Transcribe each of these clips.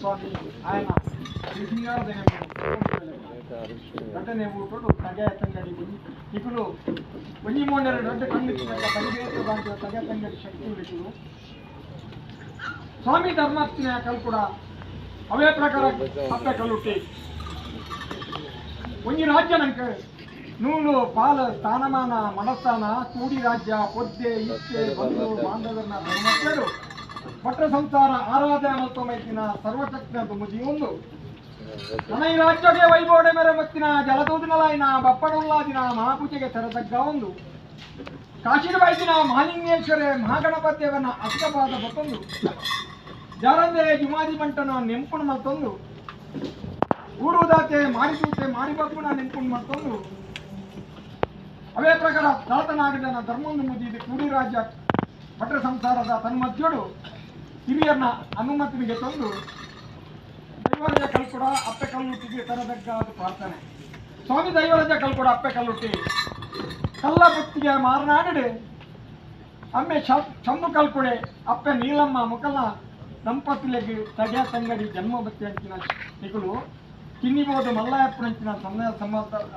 ಸ್ವಾಮಿ ಆಯನ ಶ್ರೀ ರಡ್ಡನೇ ಊಟಡು ತಗೆ ತಂಗಡಿ ಇಕುಲು ಒಂಜಿ ಮೋಂಡರ ದೊಡ್ಡ ಕಣ್ಣು ಪರಿಗೇತ ತಗೆ ತಂಗಡಿ ಶಕ್ತಿ ಉಳಿಕುಲು ಸ್ವಾಮಿ ಧರ್ಮಾತ್ಮನ ಕಲ್ಕುಡ ಅವೇ ಪ್ರಕಾರ ಅಪ್ಪೆ ಕಲ್ಲುಟ್ಟಿ ಒಂಜಿ ರಾಜ್ಯ ನಂಕ ನೂಲು ಪಾಲ ಸ್ಥಾನಮಾನ ಮನಸ್ಥಾನ ಕೂಡಿ ರಾಜ್ಯ ಪೊದ್ದೆ ಇಚ್ಛೆ ಬಂಧು ಬಾಂಧವರನ್ನ ಧರ್ಮಸ್ಥರು ಪಟ್ಟ ಸಂಸಾರ ಆರಾಧನೆ ಮಲ್ತೊಮೈತಿನ ಸರ್ವಶಕ್ತಿನ ಮುಜಿಯೊಂದು ನನ್ನ ಈ ರಾಜ್ಯಕ್ಕೆ ವೈಭೋಡೆ ಮೇರೆ ಮತ್ತಿನ ಜಲದೂದಿನಲಾಯಿನ ಬಪ್ಪಡುಲ್ಲಾದಿನ ಮಹಾಪೂಜೆಗೆ ತೆರತಗ್ಗ ಒಂದು ಕಾಶಿನ ವೈದ್ಯನ ಮಹಾಲಿಂಗೇಶ್ವರ ಮಹಾಗಣಪತಿಯವನ್ನ ಅಷ್ಟಪಾದ ಬತ್ತೊಂದು ಜಾರಂದೆ ಜುಮಾದಿ ಮಂಟನ ನೆಂಪುಣ ಮತ್ತೊಂದು ಊರುದಾತೆ ಮಾರಿದೂತೆ ಮಾರಿಬಪ್ಪುನ ನೆಂಪುಣ ಮತ್ತೊಂದು ಅವೇ ಪ್ರಕಾರ ತಾತನಾಗದನ ಧರ್ಮೊಂದು ಮುಗಿದು ಕೂಡಿ ರಾಜ್ಯ ಭಟ್ರ ಸಂಸಾರದ ತನ್ಮಧ್ಯೋಡು ಹಿರಿಯರನ್ನ ಅನುಮತಿಗೆ ತಂದು ದೈವರಾಜ ಕಲ್ಕುಡ ಅಪ್ಪೆ ಕಲ್ಲುಟ್ಟಿಗೆ ತರದಗ್ಗ ಅದು ಪ್ರಾರ್ಥನೆ. ಸ್ವಾಮಿ ದೈವರಾಜ ಕಲ್ಕುಡ ಅಪ್ಪೆ ಕಲ್ಲುಟ್ಟಿ ಕಲ್ಲ ಬುತ್ತಿಗೆ ಮಾರನಾಡಿ ಅಮ್ಮೆ ಚಮ್ಮು ಕಲ್ಕುಡೆ ಅಪ್ಪೆ ನೀಲಮ್ಮ ಮುಕಲ ದಂಪತಿಲೆಗೆ ತಗೆ ತಂಗಡಿ ಜನ್ಮ ಬತ್ತಿ ಅಂಚಿನ ನಿಗುಲು ಕಿನ್ನಿಬೋದು ಮಲ್ಲಾಯಪ್ಪನಂಚಿನ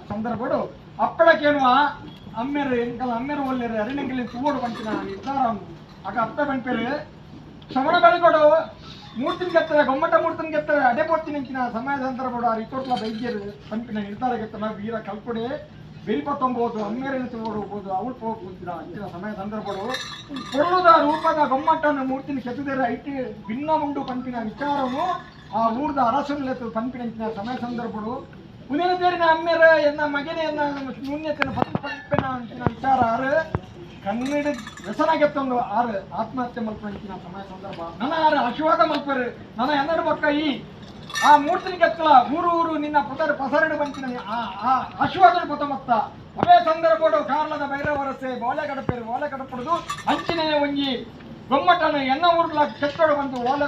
ಸಂದರ್ಭಡು ಅಪ್ಪಳಕೇನುವ ಅಮ್ಮೆರು ಎಂಕಲ ಅಮ್ಮೆರು ಒಲ್ಲೆರು ಅರಿಣಂಗಲಿ ತೂವಡು ಬಂಚಿನ ನಿರ್ಧಾರ ಆಗ ಅಪ್ಪೆ ಬಂಪೇರು ಶ್ರವಣ ಬೆಳಗೊಡು ಮೂರ್ತಿನ ಗೆತ್ತಾರೆ ಗೊಮ್ಮಟ ಮೂರ್ತಿನ ಗೆತ್ತಾರೆ ಅಡೆ ಪೋರ್ತಿನಂಚಿನ ಸಮಯ ಸಂದರ್ಭಡು ಆ ರಿತೋಟ್ಲ ವೈದ್ಯರು ಪಂಪಿನ ನಿರ್ಧಾರ ಗೆತ್ತನ ವೀರ ಕಲ್ಕೊಡೆ ಬೆರಿಪ ತೊಂಬೋದು ಅಮ್ಮೇರಿನ ತೂವಡು ಹೋಗ್ಬೋದು ಅವಳು ಹೋಗ್ಬೋದಿರ ಅಂಚಿನ ಸಮಯ ಸಂದರ್ಭಡು ಪೊರ್ಲುದ ರೂಪದ ಗೊಮ್ಮಟನ ಮೂರ್ತಿನ ಕೆತ್ತುದೇರ ಐಟಿ ಭಿನ್ನ ಉಂಡು ಪಂಪಿನ ವಿಚಾರವು ಆ ಊರ್ದ ಅರಸನ್ಲೆತ್ತು ಪಂಪಿನಂಚಿನ ಸಮಯ ಸಂದರ್ಭಡು ಉದಿನ ತೇರಿನ ಅಮ್ಮೇರ ಎನ್ನ ಮಗನೇ ಎನ್ನ ಶೂನ್ಯತೆನ ಪಂಪಿನ ಅಂಚಿನ ವಿಚಾರ ಆರು ಕನ್ನಡ ವ್ಯಸನ ಆರು ಆತ್ಮಹತ್ಯೆ ಮಲ್ಪಂಚಿನ ಸಮಯ ಸಂದರ್ಭ ನನ್ನ ಆರು ಆಶೀರ್ವಾದ ಮಲ್ಪರು ನನ್ನ ಎನ್ನಡು ಪಕ್ಕ ಈ ಆ ಮೂರ್ತಿನ ಕೆತ್ತಲ ಊರು ಊರು ನಿನ್ನ ಪುದರ್ ಪಸರಡು ಬಂಚಿನ ಆ ಆ ಆಶೀರ್ವಾದ ಪೊತ ಮತ್ತ ಅವೇ ಸಂದರ್ಭಡು ಕಾರ್ಲದ ಭೈರವರಸೆ ಬೋಲೆ ಕಡಪೇರು ಓಲೆ ಕಡಪಡುದು ಅಂಚಿನ ಒಂಜಿ ಗೊಮ್ಮಟನ ಎನ್ನ ಊರ್ಲ ಕೆತ್ತೋಡು ಬಂದು ಓಲೆ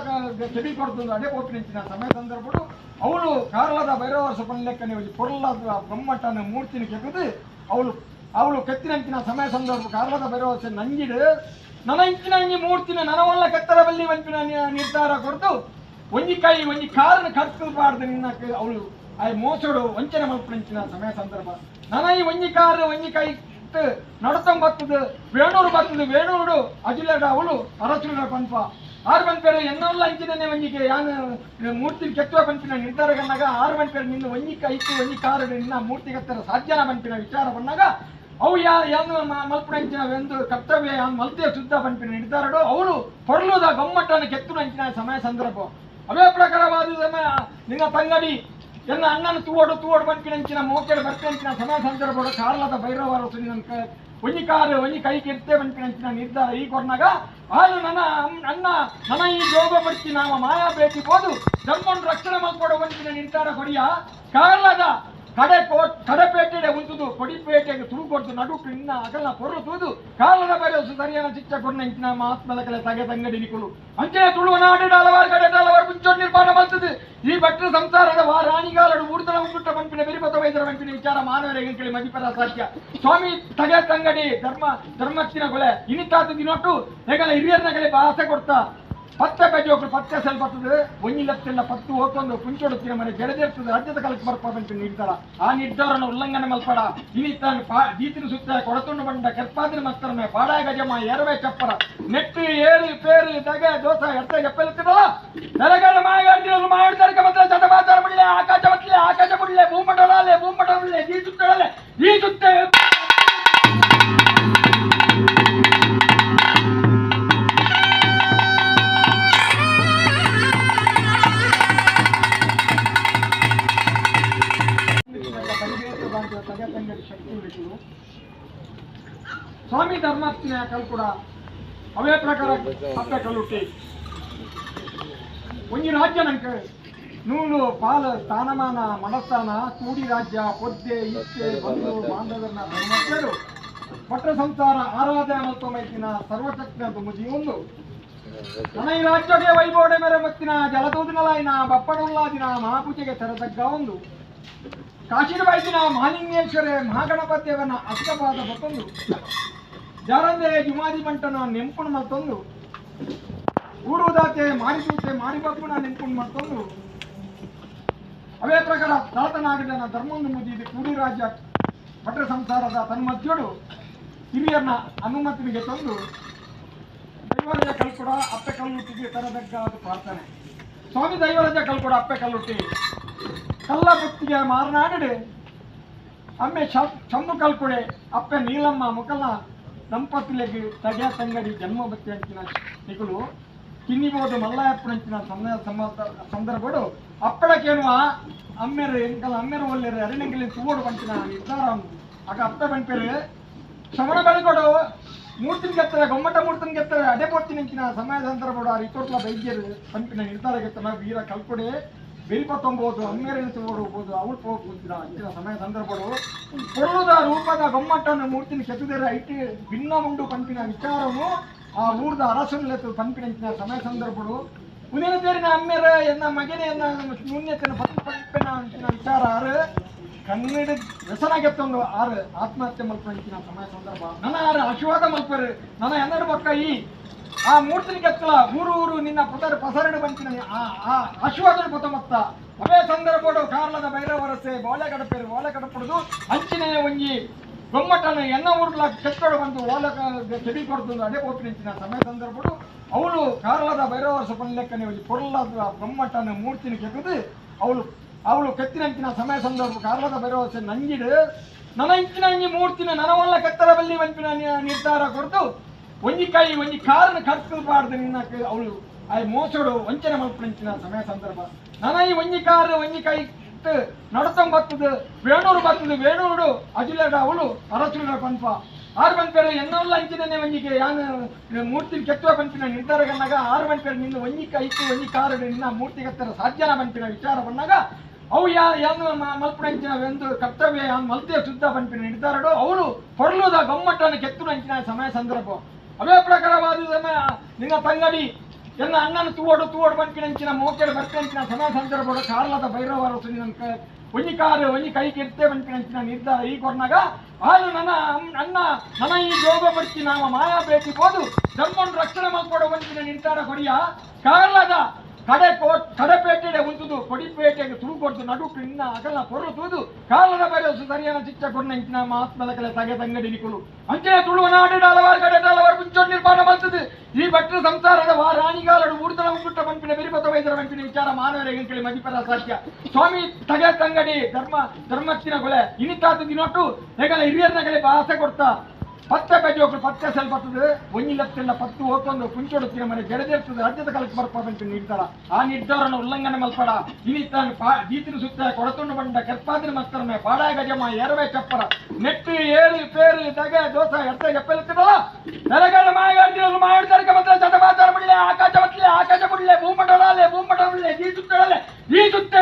ಕೆಬಿ ಕೊಡ್ತು ಅದೇ ಪೋಪಿನಂಚಿನ ಸಮಯ ಸಂದರ್ಭಡು ಅವಳು ಕಾರ್ಲದ ಭೈರವರಸ ಪನ್ಲೆಕ್ಕನೆ ಒಂಜಿ ಪೊರ್ಲದ ಗೊಮ್ಮಟನ ಮೂರ್ತಿನ ಕೆಕ್ಕದು ಅವಳು ಅವಳು ಕೆತ್ತಿನಂಚಿನ ಸಮಯ ಸಂದರ್ಭ ಕಾರ್ಲದ ಭೈರವರಸೆ ನಂಜಿಡು ನನ್ನ ಇಂಚಿನ ಇಂಜಿ ಮೂರ್ತಿನ ನನವಲ್ಲ ಕೆತ್ತರ ಬಲ್ಲಿ ವಂಪಿನ ನಿರ್ಧಾರ ಕೊಡ್ತು ಒಂಜಿ ಕೈ ಒಂಜಿ ಕಾರಣ ಕರ್ತು ನಿನ್ನ ಅವಳು ಆ ಮೋಸಡು ವಂಚನೆ ಮಲ್ಪನಂಚಿನ ಸಮಯ ಸಂದರ್ಭ ನನ್ನ ಈ ಒಂಜಿ ಕಾರು ಒಂಜಿ ಕೈ ನಡತಂ ಬರ್ತದೆ ವೇಣೂರು ಬರ್ತದೆ ವೇಣೂರು ಅಜಿಲಡ ಅವಳು ಅರಸುರ ಪನ್ಪ ಆರು ಪನ್ಪೇರು ಎನ್ನಲ್ಲ ಇಂಚಿನೇ ಒಂಜಿಗೆ ಯಾನು ಮೂರ್ತಿ ಕೆತ್ತುವ ಪನ್ಪಿನ ನಿರ್ಧಾರ ಕನ್ನಾಗ ಆರು ಪನ್ಪೇರು ನಿನ್ನ ಒಂಜಿ ಕೈತು ಒಂಜಿ ಕಾರು ನಿನ್ನ ಮೂರ್ತಿ ಕೆತ್ತರ ಸಾಧ್ಯನ ಪನ್ಪಿನ ವಿಚಾರ ಬಂದಾಗ ಅವು ಯಾ ಯಾನು ಮಲ್ಪುನಂಚಿನ ಒಂದು ಕರ್ತವ್ಯ ಯಾನ್ ಮಲ್ತೆ ಶುದ್ಧ ಪನ್ಪಿನ ನಿರ್ಧಾರಡು ಅವಳು ಪೊರ್ಲುದ ಗೊಮ್ಮಟನ ಕೆತ್ತುನಂಚಿನ ಸಮಯ ಸಂದರ್ಭ ಅವೇ ಪ್ರಕಾರವಾದ ಸಮಯ ನಿನ್ನ ತಂಗಡಿ ಎನ್ನ ಅಣ್ಣನ ತೂವಡು ತೂವಡು ಪನ್ಪಿನಂಚಿನ ಮೋಕೆಡು ಬರ್ಪಿನಂಚಿನ ಸಮಯ ಸಂದರ್ಭಡು ಕಾರ್ಲದ ಭೈರವರಸು ನಿನ್ನ ಒಂಜಿ ಕಾರು ಒಂಜಿ ಕೈ ಕೆತ್ತೆ ಪನ್ಪಿನಂಚಿನ ನಿರ್ಧಾರ ಈ ಕೊರ್ನಾಗ ಆಳು ನನ್ನ ಅಣ್ಣ ನನ್ನ ಈ ಜೋಗ ಬರ್ತಿ ನಾವ ಮಾಯಾ ಭೇಟಿ ಹೋದು ಧರ್ಮನ್ ರಕ್ಷಣೆ ಮಲ್ಪಡು ಪನ್ಪಿನ ನಿರ್ಧಾರ ಕೊಡಿಯ ಕಾರ್ಲದ ಕಡೆ ಕಡೆಪೇಟೆಡೆ ಉಂಟುದು ಕೊಡಿಪೇಟೆಗೆ ತೂ ಕೊಡ್ತು ನಡುಟು ಇನ್ನ ಅಗಲ ಪೊರ್ಲು ತೂದು ಕಾಲದ ಬರೆಯಸು ಸರಿಯಾದ ಚಿಚ್ಚ ಕೊರ್ನಂಚಿನ ಮಹಾತ್ಮಲ ತಗೆ ತಂಗಡಿ ನಿಕುಲು ಅಂಚನೆ ತುಳುವ ನಾಡು ಹಲವಾರು ಕಡೆ ಹಲವಾರು ಮುಂಚೋಡ್ ನಿರ್ಮಾಣ ಮಾಡ್ತದೆ ಈ ಭಟ್ರ ಸಂಸಾರದ ವಾ ರಾಣಿಗಾಲಡು ಊರ್ದನ ಉಂಟುಟ್ಟ ಪಂಪಿನ ಬೆರಿಪತ ವೈದ್ಯರ ಪಂಪಿನ ವಿಚಾರ ಮಾನವರ ಕೇಳಿ ಮದಿಪರ ಸಾಧ್ಯ ಸ್ವಾಮಿ ತಗೆ ತಂಗಡಿ ಧರ್ಮ ಧರ್ಮತ್ತಿನ ಕೊಲೆ ಇನಿತಾತ ದಿನೊಟ್ಟು ಹೇಗಲ್ಲ ಹಿರಿಯರ್ನ ಕಡೆ ಆಸೆ ಕೊಡ್ತಾ ಪತ್ತೆ ಬಜೋಕ್ರು ಪತ್ತೆ ಸೆಲ್ ಬರ್ತದೆ ಒಂಜಿ ಲಕ್ಷ ಪತ್ತು ಹೋಗ್ಕೊಂಡು ಪುಂಚೊಡುತ್ತಿನ ಮನೆ ಜಡದಿರ್ತದೆ ರಾಜ್ಯದ ಕಾಲಕ್ಕೆ ಬರ್ಪ ಅಂತ ನಿರ್ಧಾರ ಆ ನಿರ್ಧಾರನ ಉಲ್ಲಂಘನೆ ಮಲ್ಪಡ ಇನಿತಾನು ಪಾ ದೀತಿನ ಸುತ್ತ ಕೊಡತುಂಡು ಬಂಡ ಕೆರ್ಪಾದಿನ ಮಸ್ತರಮೆ ಪಾಡಾಯ ಗಜಮ ಎರವೇ ಚಪ್ಪರ ನೆಟ್ಟು ಏರು ಪೇರು ದಗೆ ದೋಸ ಎರ್ತ ಎಪ್ಪೆಲುತ್ತಿರಲ್ಲ ನೆಲಗಡ ಮಾಯಗಾಡ್ತಿರೋದು ಮಾಯಾಡ್ತಾರೆ ಮಾತ್ರ ಶತಮಾತಾರ ಮುಳ್ಳೆ ಆಕಾಶ ಬತ್ಲೆ ಆಕಾಶ ಮುಳ್ಳೆ ಭೂಮಂಡಲಾಲೆ ಭೂಮಂಡಲೇ ಈ ಸುತ್ತಳಲೆ ಈ ಸುತ್ತ ಸ್ವಾಮಿ ಧರ್ಮಾತ್ಮನ ಕಲ್ಕುಡ ಅವೇ ಪ್ರಕಾರ ಅಪ್ಪೆ ಕಲ್ಲುಟ್ಟಿ ಒಂಜಿ ರಾಜ್ಯ ನಂಕ ನೂಲು ಪಾಲ ಸ್ಥಾನಮಾನ ಮನಸ್ಥಾನ ಕೂಡಿ ರಾಜ್ಯ ಪೊದ್ದೆ ಇಚ್ಛೆ ಬಂಧು ಬಾಂಧವರನ್ನ ಧರ್ಮಸ್ಥರು ಭಟ್ರ ಸಂಸಾರ ಆರಾಧನೆ ಮಲ್ತೊಮೈತಿನ ಸರ್ವಶಕ್ತಿನ ಮುಜಿಯೊಂದು ನನ್ನ ಈ ರಾಜ್ಯಕ್ಕೆ ವೈಭೋಡೆ ಮೇರೆ ಮತ್ತಿನ ಜಲದೂದಿನಲಾಯಿನ ಬಪ್ಪಡುಲ್ಲಾದಿನ ಮಹಾಪೂಜೆಗೆ ತೆರತಗ್ಗ ಒಂದು ಕಾಶಿನ ವೈದ್ಯನ ಮಹಾಲಿಂಗೇಶ್ವರ ಮಹಾಗಣಪತಿಯವನ್ನ ಅಷ್ಟಪಾದ ಬತ್ತೊಂದು ಜಾರಂದೆ ಜುಮಾದಿ ಮಂಟನ ನೆಂಪುಣ ಮತ್ತೊಂದು ಊರುದಾತೆ ಮಾರಿದೂತೆ ಮಾರಿಬಪ್ಪುನ ನೆನ್ಪುಂಡು ಮಾಡ್ಕೊಂಡು ಅವೇ ಪ್ರಕಾರ ತಾತನಾಗದನ ಧರ್ಮೊಂದು ಮುಗಿದು ಕೂಡಿ ರಾಜ್ಯ ಭಟ್ರ ಸಂಸಾರದ ತನ್ಮಧ್ಯೋಡು ಹಿರಿಯರನ್ನ ಅನುಮತಿಗೆ ತಂದು ದೈವರಾಜ ಕಲ್ಕೊಡ ಅಪ್ಪೆ ಕಲ್ಲುಟ್ಟಿಗೆ ತರದಗ್ಗಾದ ಪ್ರಾರ್ಥನೆ. ಸ್ವಾಮಿ ದೈವರಾಜ ಕಲ್ಕೊಡ ಅಪ್ಪೆ ಕಲ್ಲುಟ್ಟಿ ಕಲ್ಲ ಬುತ್ತಿಗೆ ಮಾರನಾಡಿ ಅಮ್ಮೆ ಚಮ್ಮು ಕಲ್ಕೊಡೆ ಅಪ್ಪೆ ನೀಲಮ್ಮ ಮುಕಲ ದಂಪತಿಲೆಗೆ ತಗೆ ತಂಗಡಿ ಜನ್ಮ ಬತ್ತಿ ಅಂಚಿನ ನಿಗುಲು ಕಿನ್ನಿಬೋದು ಮಲ್ಲಾಯಪ್ಪನಂಚಿನ ಸಂದರ್ಭಡು ಅಪ್ಪಡಕೇನುವ ಅಮ್ಮೆರು ಎಂಕಲ ಅಮ್ಮೆರು ಒಲ್ಲೆರು ಅರಿಣಂಗಲಿ ತೂವೋಡು ಬಂಚಿನ ನಿರ್ಧಾರ ಆಗ ಅಪ್ಪೆ ಬಂಪೇರು ಶ್ರವಣ ಬೆಳಗೋಡು ಮೂರ್ತಿನ ಗೆತ್ತಾರೆ ಗೊಮ್ಮಟ ಮೂರ್ತಿನ ಗೆತ್ತಾರೆ ಅಡೆ ಪೋರ್ತಿನಂಚಿನ ಸಮಯ ಸಂದರ್ಭಡು ಆ ರಿತೋಟ್ಲ ವೈದ್ಯರು ಪಂಪಿನ ನಿರ್ಧಾರ ಗೆತ್ತನ ವೀರ ಕಲ್ಕೊಡೆ ಬೆರಿಪ ತೊಂಬೋದು ಅಮ್ಮೇರಿನ ತೋಡು ಹೋಗ್ಬೋದು ಅವಳು ಹೋಗ್ಬೋದಿಲ್ಲ ಅಂಚಿನ ಸಮಯ ಸಂದರ್ಭಡು ಪೊರ್ಲುದ ರೂಪದ ಗೊಮ್ಮಟನ ಮೂರ್ತಿನ ಕೆತ್ತುದೇರ ಐಟಿ ಭಿನ್ನ ಉಂಡು ಪಂಪಿನ ವಿಚಾರನು ಆ ಊರ್ದ ಅರಸನ್ಲೆತ್ತು ಪಂಪಿನಂಚಿನ ಸಮಯ ಸಂದರ್ಭಡು ಉದಿನ ತೇರಿನ ಅಮ್ಮೇರ ಎನ್ನ ಮಗನೇ ಎನ್ನ ಶೂನ್ಯತೆನ ಪಂಪಿನ ಅಂಚಿನ ವಿಚಾರ ಆರು ಕನ್ನಡ ವ್ಯಸನಾಗೆತ್ತೊಂದು ಆರು ಆತ್ಮಹತ್ಯೆ ಮಲ್ಪಂಚಿನ ಸಮಯ ಸಂದರ್ಭ ನನ್ನ ಆರು ಆಶೀರ್ವಾದ ಮಲ್ಪರು ನನ್ನ ಎನ್ನಡು ಪಕ್ಕ ಈ ಆ ಮೂರ್ತಿನ ಕೆತ್ತಲ ಊರು ಊರು ನಿನ್ನ ಪುದರ್ ಪಸರಡು ಬಂಚಿನ ಆ ಆ ಆಶೀರ್ವಾದ ಪೊತ ಅವೇ ಸಂದರ್ಭಡು ಕಾರ್ಲದ ಭೈರವರಸೆ ಓಲೆ ಕಡಪೇರು ಓಲೆ ಕಡಪಡುದು ಅಂಚಿನ ಒಂಜಿ ಗೊಮ್ಮಟನ ಎನ್ನ ಊರ್ಲ ಕೆತ್ತೋಡು ಬಂದು ಓಲೆ ಕೆಡಿ ಕೊಡ್ತು ಅದೇ ಪೋಪಿನಂಚಿನ ಸಮಯ ಸಂದರ್ಭಡು ಅವಳು ಕಾರ್ಲದ ಭೈರವರಸ ಪನ್ಲೆಕ್ಕನೆ ಒಂಜಿ ಪೊರ್ಲದ ಗೊಮ್ಮಟನ ಮೂರ್ತಿನ ಕೆತ್ತದು ಅವಳು ಅವಳು ಕೆತ್ತಿನಂಚಿನ ಸಮಯ ಸಂದರ್ಭ ಕಾರ್ಲದ ಭೈರವರಸೆ ನಂಜಿಡು ನನ್ನ ಇಂಚಿನ ಅಂಜಿ ಮೂರ್ತಿನ ನನವಲ್ಲ ಕೆತ್ತರ ಬಲ್ಲಿ ವಂಪಿನ ನಿರ್ಧಾರ ಕೊಡ್ತು ಒಂಜಿ ಕೈ ಒಂಜಿ ಕಾರಣ ಕರ್ತು ಬಾರ್ದು ನಿನ್ನ ಅವಳು ಆ ಮೋಸಡು ವಂಚನೆ ಮಲ್ಪನಂಚಿನ ಸಮಯ ಸಂದರ್ಭ ನನ್ನ ಈ ಒಂಜಿ ಕಾರು ಒಂಜಿ ಕೈ ನಡತಂ ಬರ್ತದೆ ವೇಣೂರು ಬರ್ತದೆ ವೇಣೂರು ಅಜುಲಡ ಅವಳು ಅರಸುಡ ಪನ್ಪ ಆರು ಪನ್ಪೇರು ಎನ್ನವಲ್ಲ ಅಂಚಿನೇ ಒಂಜಿಗೆ ಯಾನು ಮೂರ್ತಿನ ಕೆತ್ತುವ ಪನ್ಪಿನ ನಿರ್ಧಾರ ಕನ್ನಾಗ ಆರು ಪನ್ಪೇರು ನಿನ್ನ ಒಂಜಿ ಕೈಕು ಒಂಜಿ ಕಾರು ನಿನ್ನ ಮೂರ್ತಿ ಕೆತ್ತರ ಸಾಧ್ಯನ ಪನ್ಪಿನ ವಿಚಾರ ಬಂದಾಗ ಅವು ಯಾ ಯಾನು ಮಲ್ಪನಂಚಿನ ಒಂದು ಕರ್ತವ್ಯ ಯಾನ್ ಮಲ್ತೆ ಶುದ್ಧ ಪನ್ಪಿನ ನಿರ್ಧಾರಡು ಅವಳು ಪೊರ್ಲುದ ಗೊಮ್ಮಟನ ಕೆತ್ತುನಂಚಿನ ಸಮಯ ಸಂದರ್ಭ ಅವೇ ಪ್ರಕಾರವಾದ ಸಮಯ ನಿನ್ನ ತಂಗಡಿ ಎಲ್ಲ ಅಣ್ಣನ ತೂವೋಡು ತೂವೋಡು ಬಂಪಿನಂಚಿನ ಮೋಕೆಡು ಬರ್ಪಿನಂಚಿನ ಸಮಯ ಸಂದರ್ಭಡು ಕಾರ್ಲದ ಭೈರವರಸು ನಿನ್ನ ಒಂಜಿ ಕಾರು ಒಂಜಿ ಕೈ ಕೆತ್ತೆ ಬಂಪಿನಂಚಿನ ನಿರ್ಧಾರ ಈ ಕೊರ್ನಾಗ ಆಲು ನನ್ನ ಅಣ್ಣ ನನ್ನ ಈ ಜೋಗ ಬರ್ತಿ ನಾವ ಮಾಯಾ ಭೇಟಿ ಹೋದು ಧರ್ಮನ್ ರಕ್ಷಣೆ ಮಲ್ಪಡು ಬಂಪಿನ ನಿರ್ಧಾರ ಕೊಡಿಯ ಕಾರ್ಲದ ಕಡೆ ಕಡೆಪೇಟೆಡೆ ಉಂಟುದು ಕೊಡಿಪೇಟೆಗೆ ತೂ ಕೊಡ್ತು ನಡುಟು ಇನ್ನ ಅಗಲ ಪೊರ್ಲು ತೂದು ಕಾಲದ ಬರೆಯಸು ಸರಿಯಾನ ಚಿಚ್ಚ ಕೊಡ್ನಂಚಿನ ಮಹಾತ್ಮದ ಕಲೆ ತಗೆ ತಂಗಡಿ ನಿಕುಲು ಅಂಚಿನ ತುಳುವ ನಾಡು ಹಲವಾರು ಕಡೆ ಹಲವಾರು ಮುಂಚೋಡ್ ನಿರ್ಮಾಣ ಮಾಡ್ತದೆ ಈ ಭಟ್ರ ಸಂಸಾರದ ವಾ ರಾಣಿಗಾಲಡು ಊರ್ದನ ಉಂಗುಟ್ಟ ಬಂಪಿನ ಬಿರಿಪತ ವೈದ್ಯರ ಬಂಪಿನ ವಿಚಾರ ಮಾನವರ ಕಳಿ ಮದಿಪರ ಸಾಧ್ಯ ಸ್ವಾಮಿ ತಗೆ ತಂಗಡಿ ಧರ್ಮ ಧರ್ಮತ್ತಿನ ಕೊಲೆ ಇನಿತಾತ ದಿನೊಟ್ಟು ಹೇಗಲ್ಲ ಹಿರಿಯರ್ನ ಕಲೆ ಆಸೆ ಕೊಡ್ತಾ ಪತ್ತೆ ಬಜೋಕ್ರು ಪತ್ತೆ ಸೆಲ್ ಬರ್ತದೆ ಒಂಜಿ ಲಕ್ಷ ಪತ್ತು ಹೋಗ್ಕೊಂಡು ಕುಂಚೊಡುತ್ತಿನ ಮನೆ ಜಡದಿರ್ತದೆ ರಾಜ್ಯದ ಕಾಲಕ್ಕೆ ಬರ್ಪ ಅಂತ ನಿರ್ಧಾರ ಆ ನಿರ್ಧಾರನ ಉಲ್ಲಂಘನೆ ಮಲ್ಪಡ ಇನಿತಾನು ಪಾ ದೀತಿನ ಸುತ್ತ ಕೊಡತುಂಡು ಬಂಡ ಕೆರ್ಪಾದಿನ ಮತ್ತರಮೆ ಪಾಡ ಗಜಮ ಎರವೆ ಚಪ್ಪರ ನೆಟ್ಟು ಏರು ಪೇರು ದಗೆ ದೋಸ ಎರ್ತ ಎಪ್ಪೆಲುತ್ತಿರಲ್ಲ ನೆಲಗಡ ಮಾಯಗಾಡ್ತಿರೋದು ಮಾಯಾಡ್ತಾರೆ ಮಾತ್ರ ಶತಮಾಚಾರ ಬಿಡಲೆ ಆಕಾಶ ಬತ್ತಲೆ ಆಕಾಶ ಬಿಡಲೆ ಭೂಮಂಡಲಾಲೆ ಭೂಮಂಡಲೇ ಈ ಸುತ್ತಳಲೆ ಈ ಸುತ್ತ.